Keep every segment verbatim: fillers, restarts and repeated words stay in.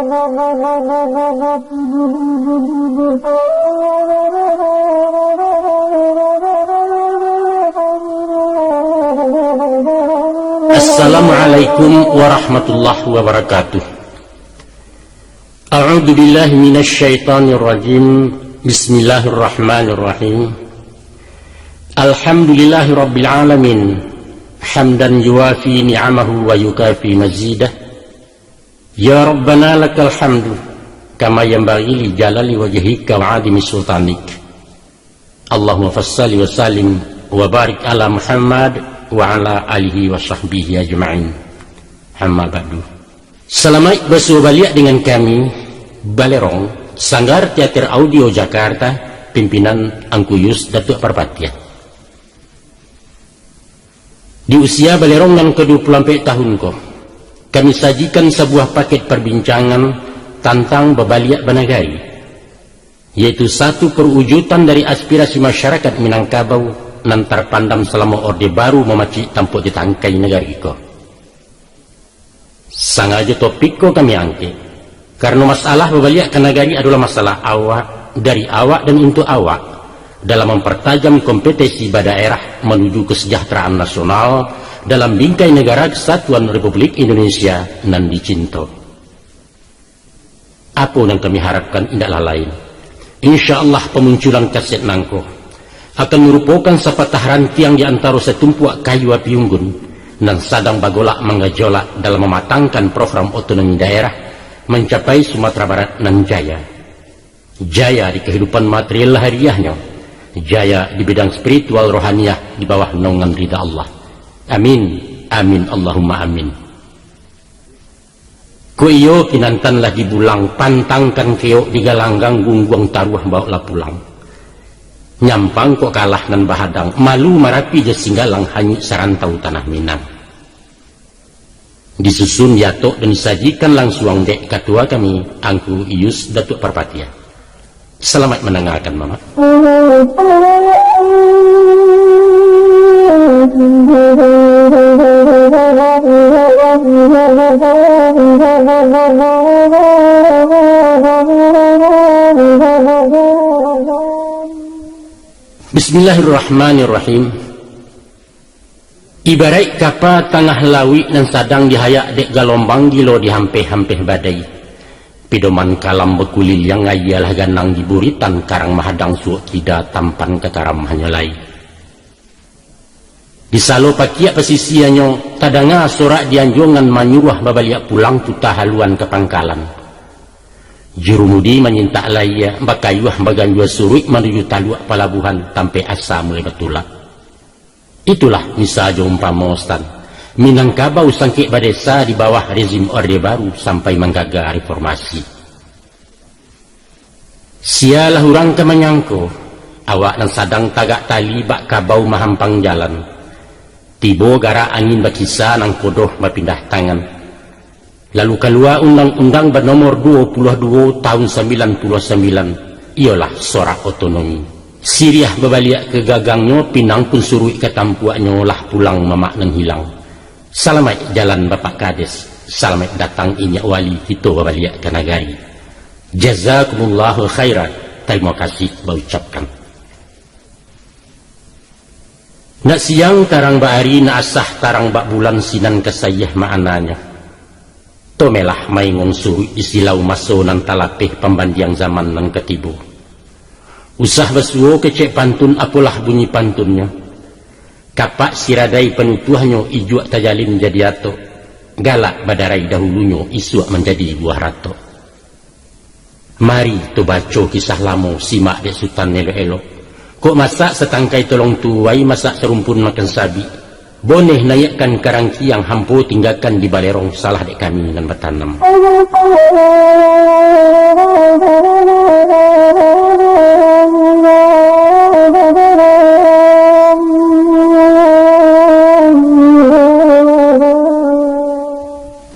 Assalamualaikum warahmatullahi wabarakatuh. A'udzu billahi minasy syaithanir rajim. Bismillahirrahmanirrahim. Alhamdulillahi rabbil alamin. Hamdan yuwafi ni'amahu wa yukafi mazidah. Ya Rabbana lakal hamdu, kama yanbaghi li jalali wajhika wa 'azimi sultanik. Allahumma fassalli wa sallim wa barik ala Muhammad wa ala alihi wa sahbihi ajma'in. Amma ba'du. Salamaik basuo baliak dengan kami, Balerong, Sanggar Teater Audio Jakarta, pimpinan Angku Yus Datuak Parpatiah. Di usia Balerong nan ka dua puluh ampek tahun ko, kami sajikan sabuah paket parbincangan tantang babaliak banagari, yaitu satu perwujudan dari aspirasi masyarakat Minangkabau nan tarpandam salamo Orde Baru mamacik tampuk di tangkai nagari ko. Sangajo topik ko kami angkek, karano masalah babaliak ka nagari adolah masalah awak, dari awak, dan untuak awak, dalam mampartajam kompetensi badaerah manuju kesejahteraan nasional dalam bingkai negara Kesatuan Republik Indonesia nan dicinto. Apo nan kami harapkan indaklah lain. Insya Allah, pamunculan kaset nangko akan marupokan sapatah rantiang di antaro satumpuak kayu api unggun nan sadang bagolak manggajolak dalam mamatangkan program otonomi daerah mancapai Sumatera Barat nan jaya. Jaya di kahidupan material lahiriahnyo, jaya di bidang spiritual rohaniah di bawah naungan rida Allah. Amin, amin, Allahumma amin. Kok iyo, kinantan lah dibulang, pantangkan keok digalanggang, gungguang taruah bawoklah pulang. Nyampang kok kalah nan bahadang, malu Marapi jo Singgalang, hanyuik sarantau tanah Minang. Disusun, diatok, dan disajikan langsuang dek Katua kami, Angku Iyus Datuak Parpatiah. Salamaik mandangakan, Mamak. Bismillahirrahmanirrahim. Ibaraik kapa tangah lauik nan sadang dihayak dek galombang, gilo dihampeh-hampeh badai. Pidoman kalam bakuliliang, aia lah ganang di buritan, karang mahadang suok kida, tampan ka karam hanyo lai. Di salo pakiak pasisianyo, tadanga sorak di anjuangan manyuruah babaliak pulang, puta haluan ka pangkalan. Jurumudi manyintak layia, bakayuah baganjua suruik manuju taluak palabuhan, tampek asa mulai batulak. Itulah misa jo umpamo, Stan. Minangkabau sangkek badesa di bawah rezim Orde Baru sampai manggaga reformasi. Sialah urang ka manyangko, awak nan sadang tagak tali bak kabau mahampang jalan, tibo garak angin bakisa, nangkodoh bapindah tangan. Lalu kalua Undang-Undang banomor duo puluah duo tahun sambilan puluah sambilan, iyolah sorak otonomi. Siriah babaliak ka gagangnyo, pinang pun suruik ka tampuaknyo, lah pulang mamak nan hilang. Salamaik jalan Bapak Kades, salamaik datang Inyiak Wali, kito babaliak ka nagari. Jazakumullahu khairan, tarimo kasih baucapkan. Nak siang tarang bak ari, nak asah tarang bak bulan, sinan ka saiah maknanyo. Tomelah maingon suruik di silau maso nan talapeh, pambandiang zaman nan ka tibo. Usah basuo kecek pantun, apolah bunyi pantunnyo. Kapak siradai panutuahnyo, ijuak tajalin jadi atok. Galak badarai dahulunyo, isuak manjadi buah ratok. Mari, tabaco kisah lamo, simak dek Sutan elok-elok. Kok masak satangkai tolong tuai, masak sarumpun makan sabik. Boneh naiakkan ka rangkiang, hampo tinggakan di balerong, salah dek kami nan batanam.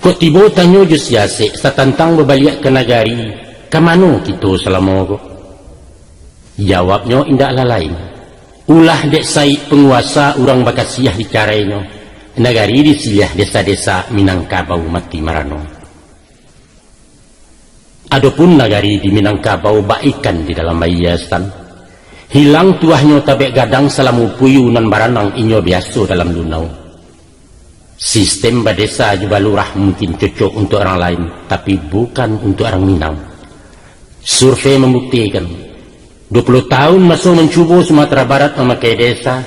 Kok tibo tanyo jo si Asek satantang babaliak ka nagari, ka mano kito salamo ko? Jawabnyo indaklah lain, ulah dek saik panguasa urang bakasiah dicarainyo, nagari disiliah desa-desa Minangkabau mati marano. Adopun nagari di Minangkabau bak ikan di dalam aia, Sutan. Hilang tuahnyo tabek gadang, salamo puyu nan baranang inyo biaso dalam lunau. Sistem badesa jo balurah mungkin cocok untuak urang lain, tapi bukan untuak urang Minang. Survei mambuktikan, duo puluah tahun maso mancubo Sumatera Barat mamakai desa,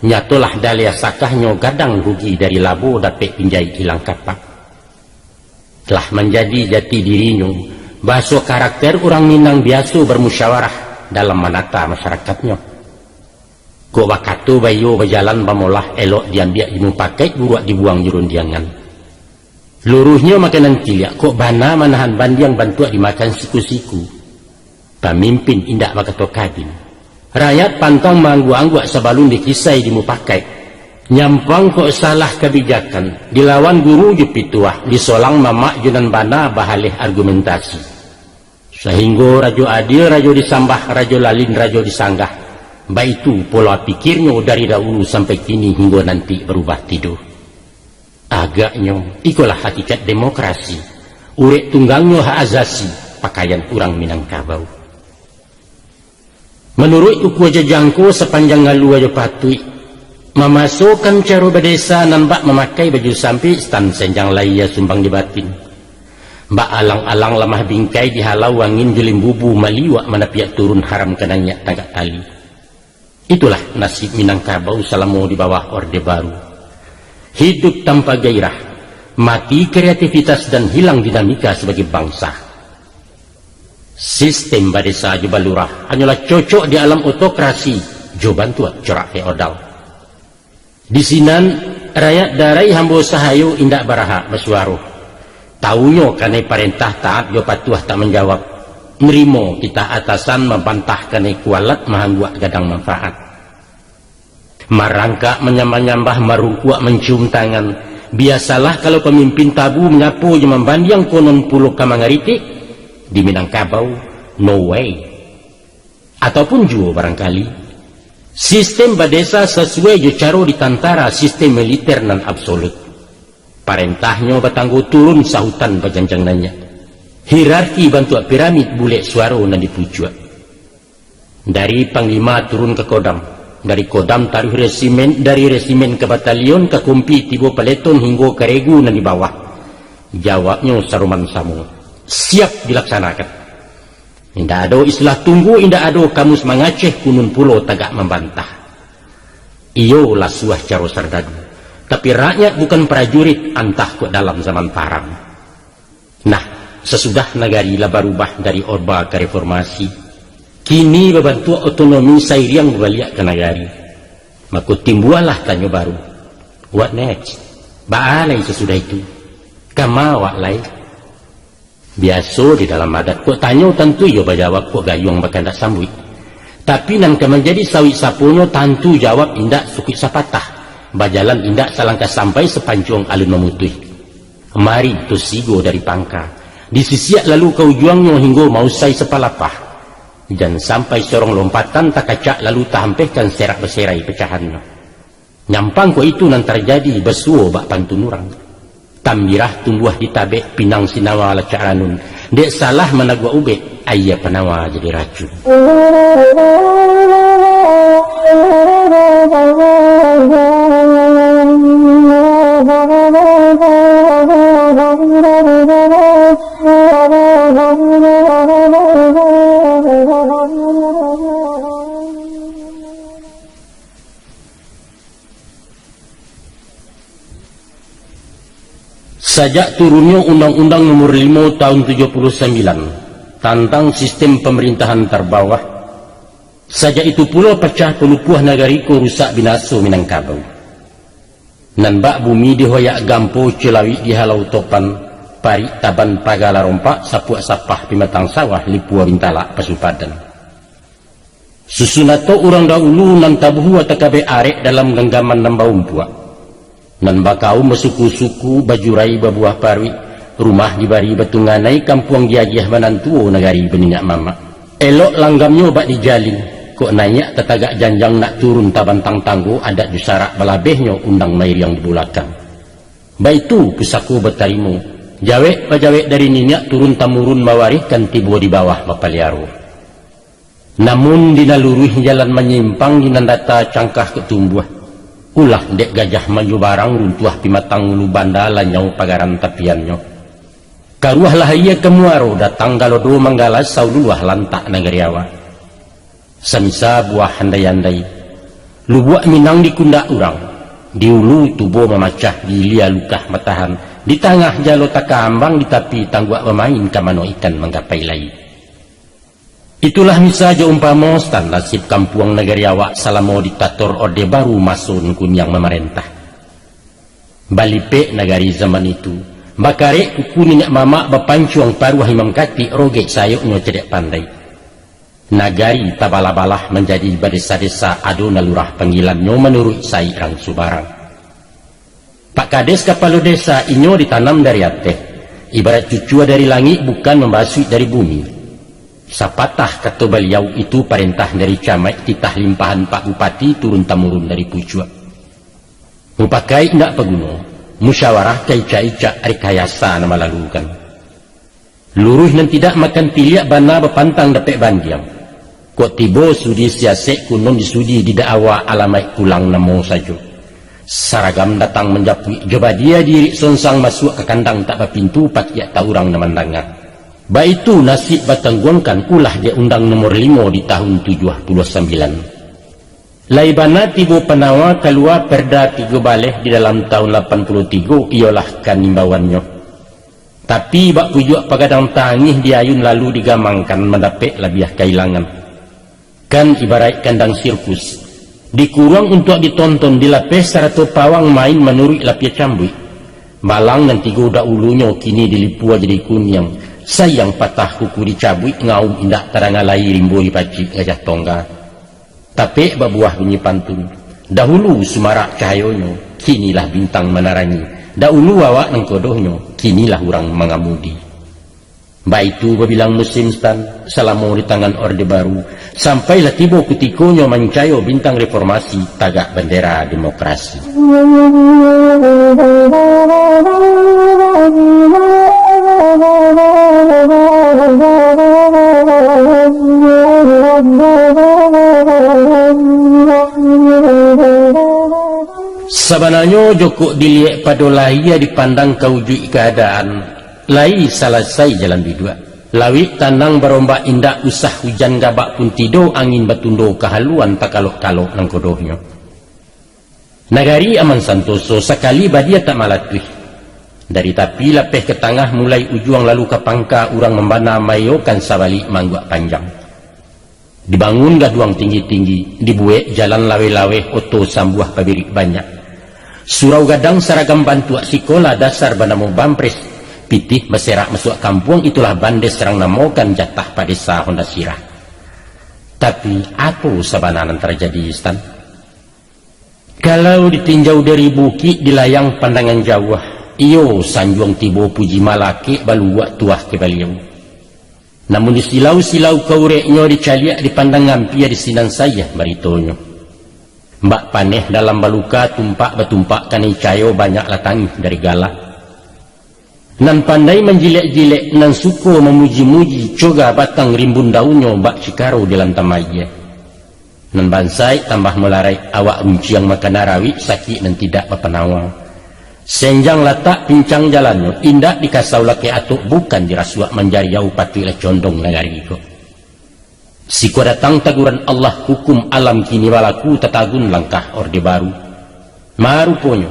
nyatolah daliah sakahnyo gadang rugi dari labo dapek pinjai ilang kapak. Lah manjadi jati dirinyo, bahaso karakter urang Minang biaso bamusyawarah dalam manata masarakatnyo. Kok bakato baiyo bajalan bamolah, elok diambiak di mupakaik, buruak dibuang di rundiangan. Luruihnyo makanan ciliak, kok bana manahan bandiang bantuak dimakan siku-siku. Pamimpin indak bakato kadim. Rakyat pantang maangguak-angguak sabalun dikisai di mupakaik. Nyampang kok salah kabijakan, dilawan guru jo pituah, disolang mamak jo nan bana bahaleh argumentasi. Sahinggo rajo adil rajo disambah, rajo lalin rajo disanggah. Baitu pola pikirnyo dari daulu sampai kini hinggo nanti barubah tido. Agaknyo, ikolah hakikat demokrasi. Urek tunggangnyo hak azasi, pakaian urang Minangkabau. Manuruik ukua jajangko sapanjang alua jo patuik, mamasokan caro badesa nan bak mamakai baju sampik, Sutan, sanjang lai sumbang di batin. Bak alang-alang lamah bingkai dihalau angin jo limbubu maliuak manapiak turun haram ka naiak tagak tali. Itulah nasib Minangkabau salamo di bawah Orde Baru. Hidup tanpa gairah, mati kreativitas dan hilang dinamika sabagai bangsa. Sistem badesa jo balurah hanyolah cocok di alam otokrasi jo bantuak corak feodal. Di sinan, rakyat darai hambo sahayo indak barahak basuaro. Taunyo kanai parentah taat jo patuah tak manjawab. Nerimo titah atasan, mambantah kanai kualat, maangguak gadang manfaat. Marangkak manyambah-nyambah, marungkuak mancium tangan. Biasalah kalau pamimpin tabu manyapo jo mambandiang, konon pulo ka mangaritik. Di Minangkabau, no way. Ataupun juo barangkali, sistem badesa sasuai jo caro di tantara, sistem militer nan absolut. Parentahnyo batanggo turun, sahutan bajanjang naiak. Hierarki bantuak piramid, bulek suaro nan di pucuak. Dari panglima turun ka kodam, dari kodam taruih resimen, dari resimen ka batalion, ka kompi tibo paleton, hinggo ka regu nan di bawah. Jawabnyo saroman samo, siap dilaksanakan. Indak ado istilah tunggu, indak ado kamus mangaceh, kunun pulo tagak mambantah. Iyo, lasuah caro sardadu, tapi rakyat bukan prajurit, antah kok dalam zaman parang. Nah, sasudah nagari lah barubah dari Orba ka Reformasi, kini babantuak otonomi sairiang babaliak ka nagari, mako timbualah tanyo baru, what next? Baa lai sasudah itu? Kama awak lai? Biaso di dalam adat, kok tanyo tantu iyo bajawab, kok gayuang bakandak sambuik. Tapi nan ka manjadi sawik saponyo, tantu jawab indak sukuik sapatah, bajalan indak salangkah sampai, sapancuang alun mamutuih. Mari tosigo dari pangka, disisiak lalu ka ujuangnyo hinggo mausai sapalapah. Jan sampai sorong lompatan takacak, lalu tahampehkan serak baserai pacahannyo. Nyampang kok itu nan tarjadi, basuo bak pantun urang. Tambirah tumbuah di tabek, pinang sinawa lacak ranun. Dek salah managuak ubek, aia panawa jadi racun. Sajak turunnyo Undang-Undang Nomor limo tahun tujuah puluah sambilan tantang sistem pamarintahan tarbawah, sajak itu pulo pacah palupuah nagari ko, rusak binaso Minangkabau. Nan bak bumi dihoyak gampo, culawik dihalau topan, parik taban paga lah rompak, sapuak sapah pimatang sawah, lipua bintalak pasu padan. Susunato urang daulu nan tabuhua takabek arek dalam ganggaman nan baumpuak. Nan bakaum basuku-suku, bajurai babuah paruik, rumah dibari batunganai, kampuang diagiah banan tuo, nagari baninyak mamak. Elok langgamnyo bak dijalin, kok naiak tatagak janjang, nak turun tabantang tanggo, adat jo sarak balabehnyo, undang mairiang di bulakang. Baitu pusako batarimo, Jawek-bajawek dari niniak turun tamurun mawarihkan tibo di bawah mapaliaro. Namun di nan luruih jalan manyimpang, di nan data cangkah kok tumbuah. Ulah dek gajah manjubarang, runtuah pimatang ulu banda, lanyau pagaran tapiannyo. Karuah lah aia ka muaro, datang galodo manggala, saululuah lantak nagari awak. Samisa buah andai-andai, lubuak Minang di kundak urang, di ulu tubo mamacah, di ilia lukah matahan, di tangah jalo taka ambang, di tapi tangguak bamain, ka mano ikan manggapai lai. Itulah misa jo umpamo, Sutan, nasib kampuang nagari awak salamo ditator Orde Baru maso Ungku Niang mamarentah. Balipek nagari zaman itu, bakarek kuku niniak mamak, bapancuang paruah Imam Katik, rogek sayoknyo cadiak pandai. Nagari tabalah-balah manjadi badesa-desa, ado nan lurah panggilannyo manuruik saik rang subarang. Pak Kades kapalo desa, inyo ditanam dari ateh, ibarat cucua dari langik, bukan mambasuik dari bumi. Sapatah kato baliau, itu parentah dari camaik, titah limpahan Pak Bupati, turun tamurun dari pucuak. Mupakai indak paguno, musyawarah ka icak-icak, rekayasa nan malalukan. Luruih nan tidak makan tiliak, bana bapantang dapek bandiang. Kok tibo sudi siasek, kunon disudi didakwa, alamaik pulang namo sajo. Saragam datang manjapuik, jo badia diirik sonsang, masuak ka kandang tak bapintu, pakiak tak urang nan mandanga. Baitu nasib batangguangkan, ulah dek Undang Nomor limo di tahun tujuah puluah sambilan. Lai bana tibo panawa, kalua Perda tigo baleh di dalam tahun lapan puluah tigo, iyolah kan imbauannyo. Tapi, bak pujuak pagadang tangih, diayun lalu digamangkan, mandapek labiah kailangan. Kan ibaraik kandang sirkus, dikuruang untuak ditonton, dilapeh sarato pawang, main manuruik lapia cambuik. Balang nan tigo dahulunyo, kini dilipua jadi kuniang, sayang patah kuku dicabuik, ngaum indak tadanga lai, rimbo dipacik gajah tongga. Tapek babuah bunyi pantun, dahulu sumarak cahayonyo, kinilah bintang manarangi, dahulu awak nan kodohnyo, kinilah urang mangamudi. Baitu babilang musim, Sutan, salamo di tangan Orde Baru, sampailah tibo kutikonyo, mancayo bintang reformasi, tagak bandera demokrasi. Sabananyo, jokok diliek pado lahia, dipandang ka ujuik kaadaan, lai salasai jalan biduak. Lauik tanang barombak, indak usah hujan gabak pun tido, angin batundo ka haluan, takalok-kalok nan kodohnyo. Nagari aman santoso, sakali badia tak malatuih. Dari tapi lapeh ka tangah, mulai ujuang lalu ka pangka, urang mambana maiyokan, sabalik maangguak panjang. Dibangun gaduang tinggi-tinggi, dibuek jalan laweh-laweh, oto sambuah pabirik banyak. Surau gadang saragam bantuak, sikola dasar banamo Bampres, pitih baserak masuak kampuang, itulah Bandes rang namokan, jatah padesa Honda Sirah. Tapi, apo sabana nan tarjadi, Sutan? Kalau ditinjau dari bukik, dilayang pandangan jauah, iyo, sanjuang tibo puji malakek, baluak tuah ka baliau. Namun disilau-silau kaureknyo, dicaliak dipandang ampia, di sinan saiyah baritonyo. Bak paneh dalam baluka, tumpak batumpak kanai cayo, banyaklah tangih dari gala. Nan pandai manjilek-jilek, nan suko mamuji-muji, coga batang rimbun daunnyo, bak cikaro di lantam aia. Nan bansaik tambah malaraik, awak runciang makana rawik, sakik nan tidak bapanawa. Senjang latak pincang jalannyo, indak dikasau lakek atok, bukan dirasuak manjariau, patuiklah condong nagari ko. Siko datang taguran Allah, hukum alam kini balaku, tatagun langkah Orde Baru. Maruponyo,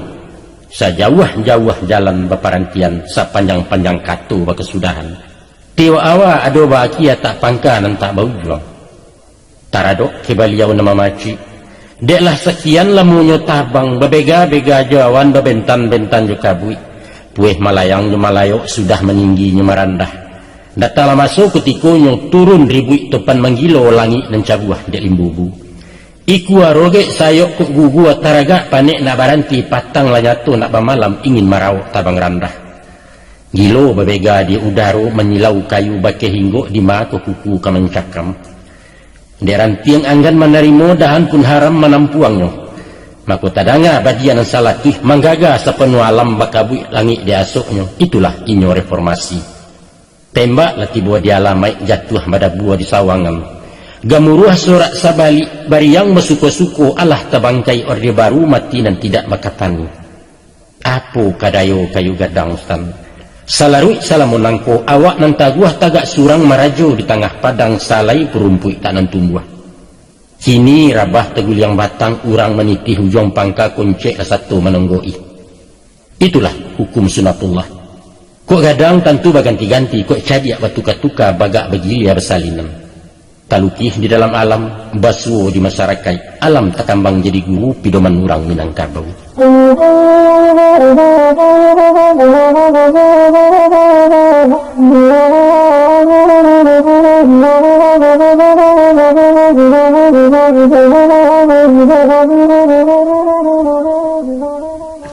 sajauah-jauah jalan baparantian, sapanjang-panjang kato bakasudahan. Tiok awa ado baakia, tak pangka nan tak baujuang. Taradok ka baliau nan mamacik, dek lah sakian lamonyo tabang, babega-bega jo awan, babentan-bentan jo kabuik. Pueh malayang jo malayok, sudah maninggi nyo marandah. Datanglah maso kutikonyo, turun ribuik topan manggilo, langik nan cabuah dek limbubu. Ikua rogek sayok kok gugua, taragak panek nak baranti, patang lah nyato nak bamalam, ingin marawok tabang randah. Gilo babega di udaro, manyilau kayu bakeh hinggok, di ma ko kuku ka mancakam. Dek rantiang anggan manarimo, dahan pun haram manampuangnyo. Mako tadanga badia nan salatuih manggaga sapanuah alam bakabuik langik di asoknyo, itulah inyo reformasi. Tembak lah tibo di alamaik, jatuah badabua di sawangan. Gamuruah sorak sabalik, bariang basuko-suko, alah tabangkai Orde Baru, mati nan tidak bakatani. Apo ka dayo kayu gadang tan? Salaruik salamo nangko, awak nan taguah tagak surang marajo di tangah padang, salai pun rumpuik tak nan tumbuah. Kini rabah taguliang batang, urang manitih ujuang pangka, koncek lah sato manonggok-i. Itulah hukum sunatullah. Kok gadang tantu baganti-ganti, kok cadiak batuka-tuka, bagak bagilia basalinan. Talukih di dalam alam, basuo di masarakaik, alam takambang jadi guru, pidoman urang Minangkabau.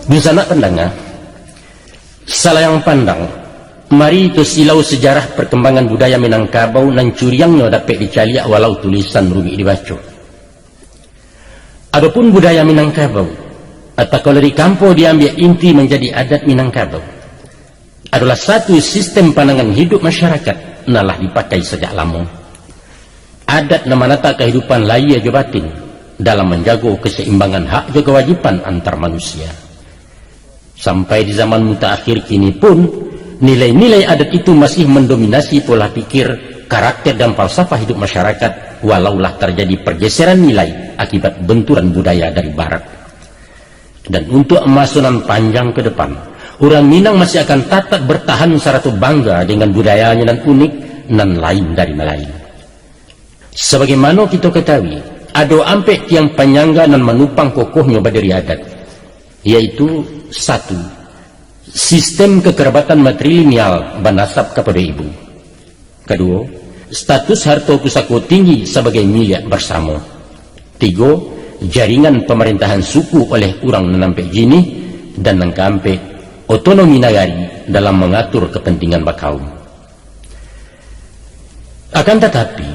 Dunsanak pandanga, salayang pandang, mari kito silau sajarah parkambangan budaya Minangkabau nan curiangnyo dapek dicaliak walau tulisan rumik dibaco. Adopun budaya Minangkabau, atau kalau di kampo diambiak inti manjadi adat Minangkabau, adolah satu sistem pandangan hiduik masyarakat nan lah dipakai sajak lamo. Adat nan manata kahidupan lahia jo batin dalam manjago kasaimbangan hak jo kawajiban antar manusia. Sampai di zaman mutaakhir kini pun, nilai-nilai adat itu masih mandominasi pola pikir, karakter, dan falsafah hiduik masyarakat, walau lah tarjadi pargeseran nilai akibat benturan budaya dari Barat. Dan untuak maso nan panjang ka depan, urang Minang masih akan tatap bartahan sarato bangga dengan budayanyo nan unik, nan lain dari nan lain. Sabagaimano kito katahui, ado ampek tiang panyangga nan manupang kokohnyo badiri adat, yaitu, satu, sistem kakarabatan matrilineal banasab kapado ibu. Kaduo, status harto pusako tinggi sabagai miliak barsamo. Tigo, jaringan pamarintahan suku oleh urang nan ampek jinih. Dan nan kaampek, otonomi nagari dalam mangatur kapantingan bakaum. Akan tatapi,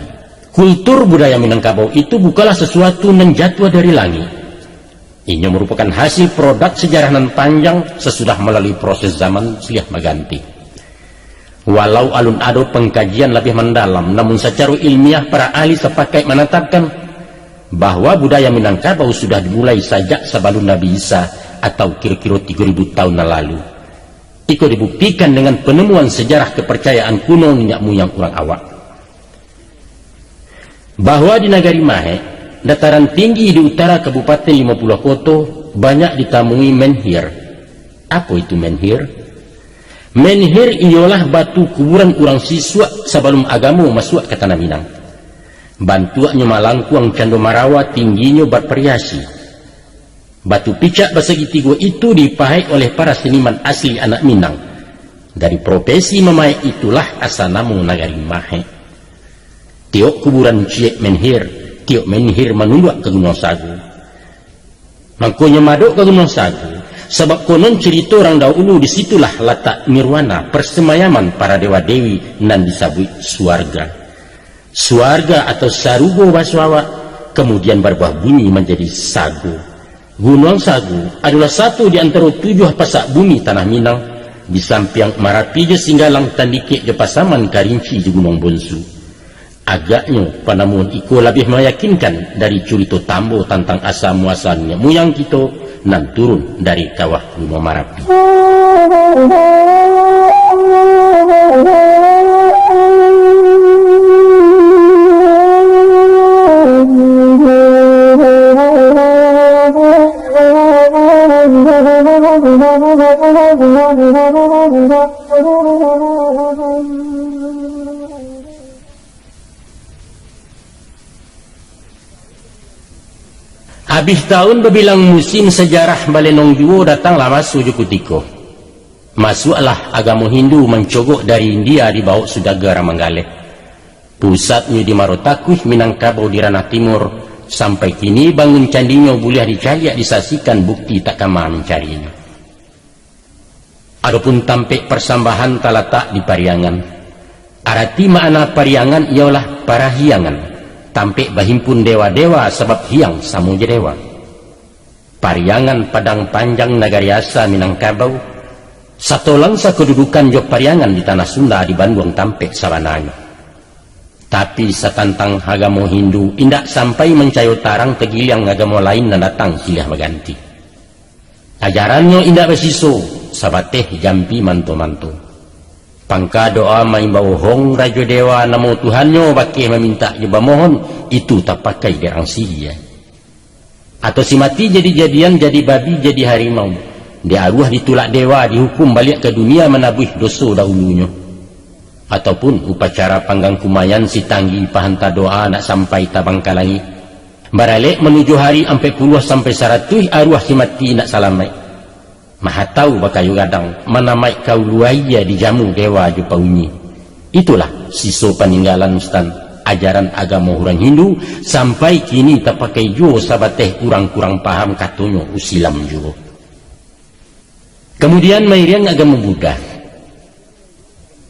kultur budaya Minangkabau itu bukanlah sasuatu nan jatuah dari langik. Inyo marupokan hasil produk sajarah nan panjang sasudah malalui proses zaman silih baganti. Walau alun ado pangkajian labiah mandalam, namun sacaro ilmiah para ahli sapakaik manatapkan bahwa budaya Minangkabau sudah dimulai sajak sabalun Nabi Isa atau kiro-kiro tigo ribu taun nan lalu. Iko dibuktikan dengan panemuan sajarah kaparcayaan kuno niniak muyang urang awak, bahwa di Nagari Mahek, dataran tinggi di utara Kabupaten Limo Puluah Koto, banyak ditamui menhir. Apo itu menhir? Menhir iyolah batu kuburan urang sisuak sabalun agamo masuak ka Tanah Minang. Bantuaknyo malangkuang cando marawa, tingginyo barvariasi. Batu picak basagitigo itu dipahaik oleh para seniman asli anak Minang. Dari profesi mamahaik itulah asa namo Nagari Mahek. Tiok kuburan ciek menhir, tiok menhir manunduak ka Gunuang Sago. Mangkonyo madok ka Gunuang Sago, sabab konon cirito urang dahulu di situlah latak nirwana, parsamayaman para dewa-dewi nan disabuik suarga. Suarga atau sarugo baso awak, kamudian baruah bunyi manjadi sago. Gunuang Sago adolah sato di antaro tujuah pasak bumi Tanah Minang, di sampiang Marapi jo Singgalang, tandikek jo Pasaman, Karinci jo Gunuang Bonsu. Agaknyo panamuan iko labiah mayakinkan dari curito tambo tantang asa muaso niniak muyang kito nan turun dari kawah Gunuang Marapi. Abih taun babilang musim, sajarah balenong juo, datanglah maso jo kutiko. Masuaklah agamo Hindu mancogok dari India, dibawok Sudaga Ramanggaleh. Pusatnyo di Marotakuih, Minangkabau di ranah timur, sampai kini bangun candinyo buliah dicaliak, disasikan, bukti tak kama mancarinyo. Adopun tampek parsambahan talatak di Pariangan. Arati makna Pariangan iyolah parahiangan, tampek bahimpun dewa-dewa, sabab hiang samo jo dewa. Pariangan Padang Panjang nagari asa Minangkabau, satolang sakadudukan jo Pariangan di Tanah Sunda di Banduang Tampek sabananyo. Tapi satantang agamo Hindu indak sampai mancayo tarang, tagiliang agamo lain nan datang silih baganti. Ajarannyo indak basiso, sabateh jampi manto-manto. Pangka doa maimbau hong rajo dewa, namo Tuhannyo bakeh mamintak jo bamohon, itu tapakai dek rang sihia. Atau si mati jadi-jadian, jadi babi, jadi harimau. Di aruah ditulak dewa, dihukum baliak ka dunia manabuih doso dahulunyo. Ataupun upacara panggang kumayan si tanggi pahanta doa nak sampai tabang ka langik. Baralek manuju hari ampek puluah sampai saratuih aruah si mati nak salamaik. Mahatau bakayu gadang, manamaik ka ulu aia dijamu dewa jo paunyi. Itulah siso paninggalan Sutan, ajaran agamo urang Hindu, sampai kini tapakai juo sabateh urang kurang paham katonyo usilam juo. Kamudian mairiang agamo Buddha.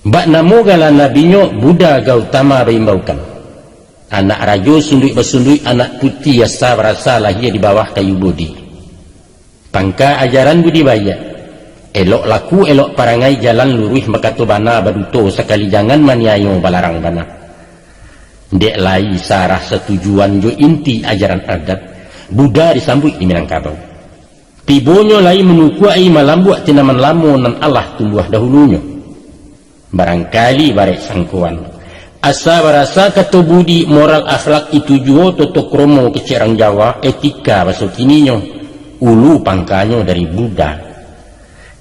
Bak namo gala nabinyo Buddha Gautama baimbaukan. Anak rajo sunduik basunduik, anak puti asa barasa lahia di bawah kayu Bodhi. Pangka ajaran budi baiak. Elok laku, elok parangai, jalan luruih, bakato bana, baduto sakali, jangan maniayo, balarang bana. Dek lai sarah satujuan jo inti ajaran adat, Buddha disambuik di Minangkabau. Tibonyo lai manukuak-i, malambuak tanaman lamo nan alah tumbuah dahulunyo. Barangkali barek sangkoan. Asa barasa kato budi, moral akhlak, itu juo toto kromo kecek rang Jawa, etika baso kininyo, ulu pangkanyo dari Buddha.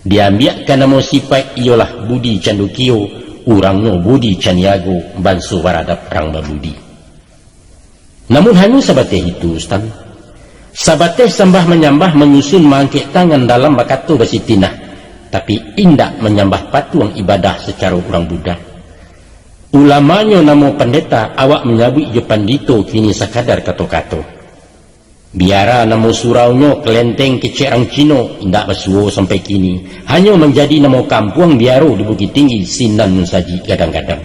Diambiakkan namo sipaik, iyolah budi candokio, urangnyo budi caniago, banso baradab rang babudi. Namun hanyo sabateh itu, Sutan. Sabateh sambah manyambah, manyusun maangkek tangan dalam bakato basitinah, tapi indak manyambah patuang ibadah sacaro urang Buddha. Ulamanyo namo pandeta, awak manyabuik jo pandito kini sakadar kato-kato. Biara namo suraunyo kelenteng kecek rang Cino, indak basuo sampai kini, hanyo manjadi namo kampuang biaro di Bukittinggi, sinan mun sajik gadang-gadang.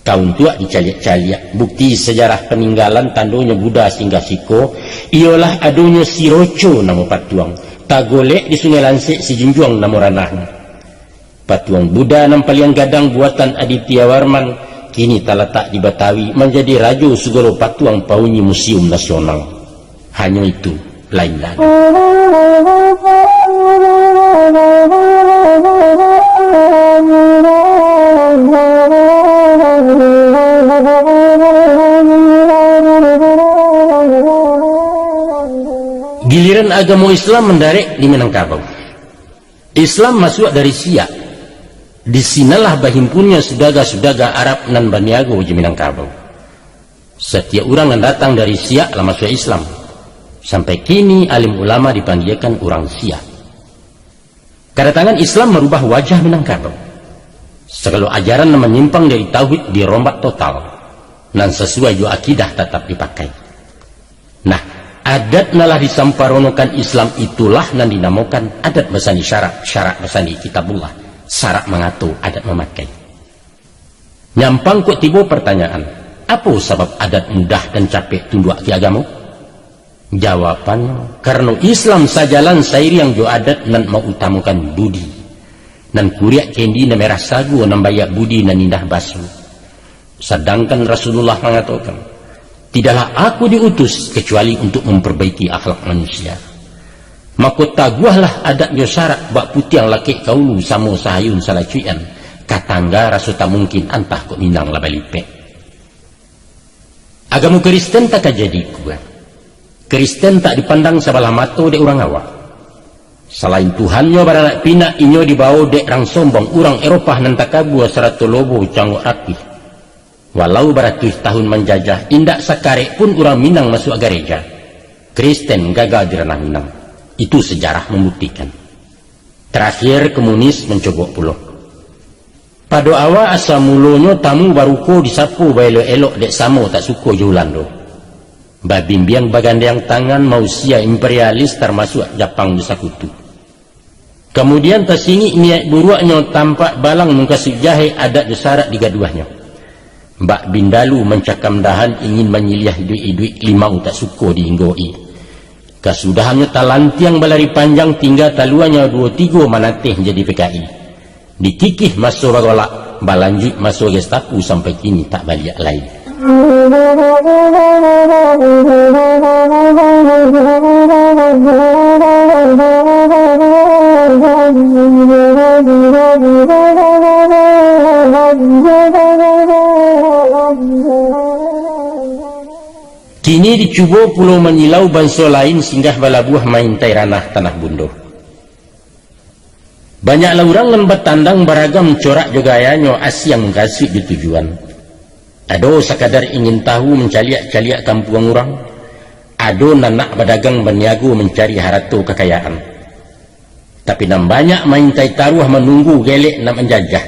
Ka untuak dicaliak-caliak, bukti sajarah paninggalan tandonyo Buddha singgah siko, iyolah adonyo si Roco namo patuang, tagolek di Sungai Lansek, si Junjuang namo ranahnyo. Patuang Buddha nan paliang gadang buatan Adityawarman, kini talatak di Batawi, manjadi rajo sagalo patuang, paunyi museum nasional. Hanyo itu, lain lai. Giliran agamo Islam mandarek di Minangkabau. Islam masuak dari Siak. Di sinanlah bahimpunnya sudaga-sudaga Arab nan baniago di Minangkabau. Satiap urang nan datang dari Siak lah masuak Islam. Sampai kini alim ulama dipanggiakan urang Siak. Kadatangan Islam marubah wajah Minangkabau. Sagalo ajaran nan manyimpang dari tauhid dirombak total, nan sasuai jo akidah tatap dipakai. Nah, adat nan lah disamparonokan Islam itulah nan dinamokan adat basandi syarak, syarak basandi Kitabullah, syarak mangato, adat mamakai. Nyampang kok tibo partanyaan, apo sabab adat mudah dan capek tunduak ka agamo? Jawabannyo, karano Islam sajalan sairiang jo adat nan mautamakan budi. Nan kuriak kendi nan merah sago, nan baiak budi nan indah baso. Sadangkan Rasulullah mangatokan, "Tidaklah aku diutus kecuali untuk memperbaiki akhlak manusia." Mako, taguahlah adat jo syarak, bak putiang lakek ka ulu, samo sahayun salacuikan, ka tangga raso tak mungkin, antah kok Minang lah balipek. Agamo Kristen tak ka jadi kuat. Kristen tak dipandang sabalah mato dek urang awak. Salain Tuhannyo baranak pinak, inyo dibawo dek rang sombong, urang Eropah nan takabua sarato lobo cangok rapih. Walau baratuih tahun manjajah, indak sakarek pun urang Minang masuak gareja. Kristen gaga di ranah Minang. Itu sejarah mambuktikan. Tarakhir, komunis mancogok pulo. Pado awa asa mulonyo tamu baruko disapo baelok-elok dek samo tak suko jo Ulando. Babimbiang bagandeang tangan mausia imperialis, tarmasuak Japang jo sakutu. Kamudian, tasingik niaik buruaknyo, tampak balang mukasuik jahek, adat jo sarak digaduahnyo. Bak bindalu mancakam dahan, ingin manyiliah iduik-iduik, limau tak suko diinggok-i. Kasudahannyo talantiang balari panjang, tingga taluanyo duo tigo manateh jadi P K I. Dikikih maso bagolak, balanjuik maso Gestapo, sampai kini tak baliak lai. Kini dicubo pulo manyilau banso lain singgah balabuah maintai ranah tanah bundo. Banyaklah urang nan batandang, baragam corak jo gayanyo, asiang mukasuik jo tujuan. Ado sakadar ingin tahu, mancaliak-caliak kampuang urang. Ado nan nak badagang baniago, mancari harato kakayaan. Tapi nan banyak maintai taruah, manunggu gelek nak manjajah.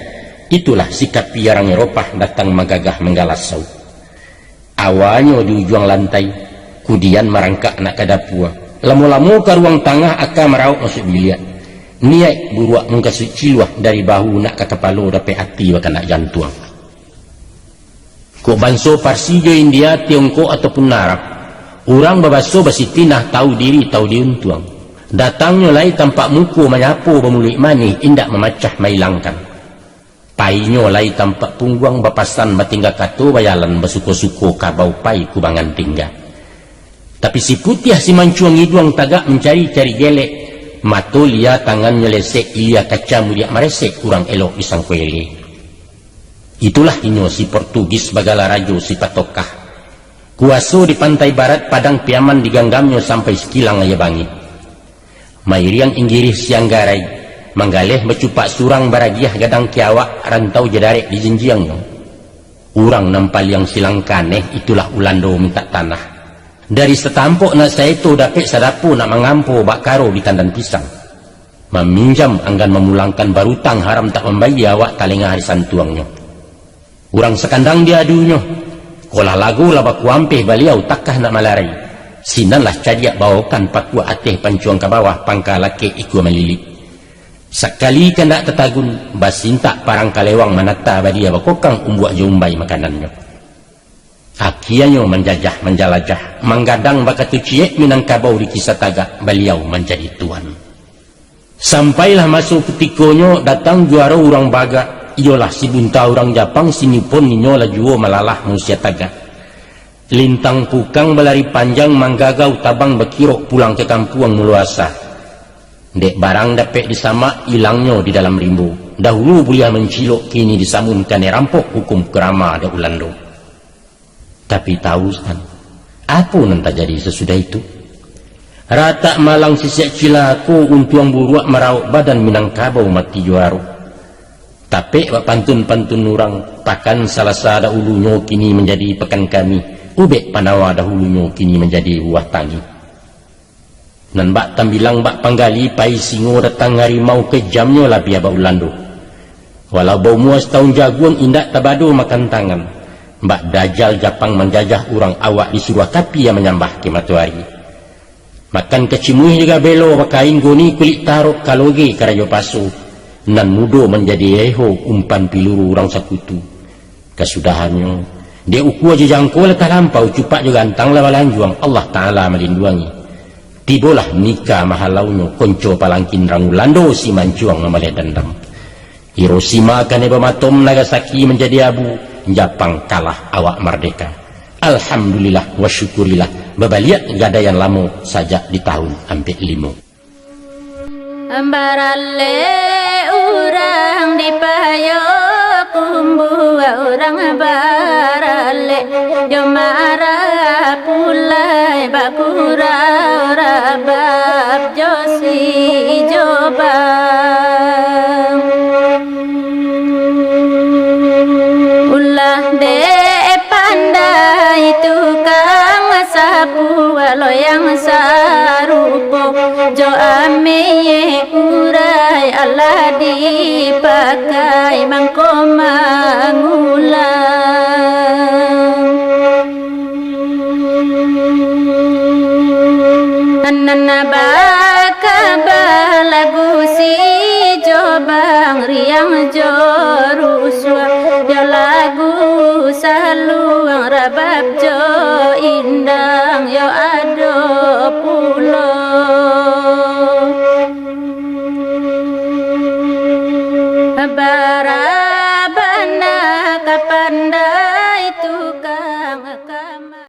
Itulah sikap urang Eropah datang manggagah manggalasau. Awalnyo di ujuang lantai, kudian marangkak nak ka dapua. Lamo-lamo ka ruang tangah, aka marauk masuak biliak. Niaik buruak mukasuik ciluah, dari bahu nak ka kapalo, dapek ati bakanak jantuang. Kok banso Parsi jo India, Tiongkok ataupun Arab, urang babaso basitinah, tahu diri, tahu diuntuang. Datangnyo lai tampak muko, manyapo bamuluik manih, indak mamacah mailangkan. Painyo lai tampak pungguang, bapasan batingga kato, bajalan basuko-suko, kabau pai kubangan tingga. Tapi si putiah si mancuang iduang, tagak mancari-cari gelek, mato lia tangannyo lesek, ilia kaca mudiak maresek, kurang elok disangko elek. Itulah inyo si Portugis bagala rajo si patokah. Kuaso di pantai barat, Padang Piaman diganggamnyo, sampai sakilang aia bangih. Mairiang Inggirih siang garai, manggaleh bacupak surang, baragiah gadang kiawak, rantau jo darek dijinjiangnyo. Urang nan paliang silang kaneh, itulah Ulando mintak tanah. Dari satampok nak saeto, dapek sadapo nak mangampo, bak karo di tandan pisang. Maminjam anggan mamulangkan, barutang haram tak mambayia, awak talengah disantuangnyo. Urang sakandang diadunyo, kok lah lago lah bakuampeh baliau, takah nak malarai. Sinan lah cadiak baokan, pakuak ateh pancuang ka bawah, pangka lakek ikua malilik. Sakali kandak tatagun, basintak parang kalewang, manata badia bakokang, umbuak jo umbai makanannyo. Akianyo manjajah manjalajah, manggadang bakatu ciek Minangkabau, dikisa tagak baliau manjadi tuan. Sampailah maso kutikonyo, datang juaro urang bagak, iyolah si Bunta urang Japang, si Nippon inyo lah juo malalah mausia tagak. Lintang pukang balari panjang, manggagau tabang bakirok, pulang ka kampuang mulo asa. Dek barang dapek disamak, ilangnyo di dalam rimbo. Dahulu buliah mancilok, kini disamun kanai rampok, hukum karama dek Ulando. Tapi tahu san, apo nan tajadi sasudah itu? Ratak malang sisiak cilako, untuang buruak marauk badan, Minangkabau mati juaro. Tapek bak pantun-pantun urang, Pakan Salasa dahulunyo kini manjadi Pakan Kami, ubek panawa dahulunyo kini manjadi buah tangih. Nan bak tambilang bak panggali, pai singo datang harimau, kejamnyo labiah bak Ulando. Walau baumua satahun jaguang, indak tabado makan tangan. Bak Dajal Japang manjajah urang, awak disuruah kapia manyambah ka matoari. Makan kacimuih jo gabelo, bakain goni kulik tarok, kaloge karajo paso, nan mudo manjadi eho, umpan piluru urang sakutu. Kasudahannyo, dek ukua jo jangko lah talampau, cupak jo gantang lah balanjuang, Allah Ta'ala malinduangi. Tibolah nika mahalaunyo, konco palangkin rang Ulando, si mancuang mamaleh dandam. Hiroshima kanai bamatom, Nagasaki manjadi abu, Japang kalah, awak mardeka. Alhamdulillah wa syukurillah, babaliak gadai nan lamo sajak di tahun ampek limo. Baralek urang di payo, kumbu urang baralek, jo marah pulai bakurau rabab jo si Jobang. Ulah dek pandai tukang sapu, walau yang sarupo jo ameh urai, alah dipakai mangko mangulang. Nan bakaba lagu si Jobang, riang jo rusuah, yo lagu saluang, rabab jo indang, yo ado pulo. Ra.